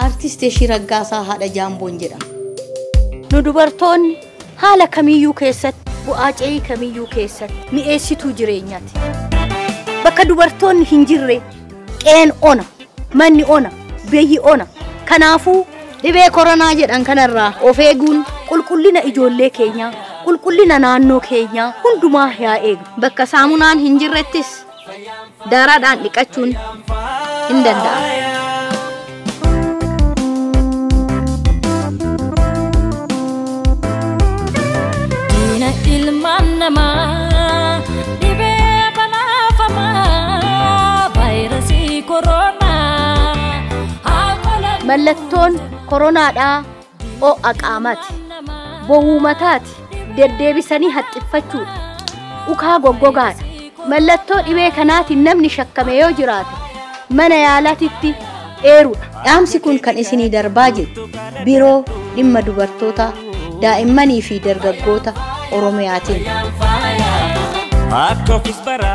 Aartist Yeshii Raggaasaa haadha Jaamboon jedhama. Nu dubartoonni haala kamiyyuu keessatti, bu'aa ce'ii kamiyyuu keessatti mi'eessituu jireenyaati. Bakka dubartoonni hin jirre qe'een ona, manni ona, biyyi ona. Kanaafuu dhibee koronaa jedhan kanarraa of eeguun qulqullina ijoollee keenyaa, qulqullina naannoo keenyaa hundumaa yaa eegnu. Bakka saamunaan hin jirrettis daaraadhaan dhiqachuun hin danda'amu. Diina ilmaan namaa dhibee balaafamaa vaayirasii koronaa haa qolannu. Mallattoon koronaadhaa ho'a qaamaati, bowwuu mataati, deddeebisanii haxxiffachuudha, ukaa goggogaadha. Mallattoo dhibee kanaatiin namni shakkame yoo jiraate mana yaalaatitti eeruudha. Dhaamsi kun kan isinii darbaa jiru Biiroo Dhimma Dubartootaa, Daa'immanii fi Dargaggoota Oromiyaatiin. Akka ofis bara.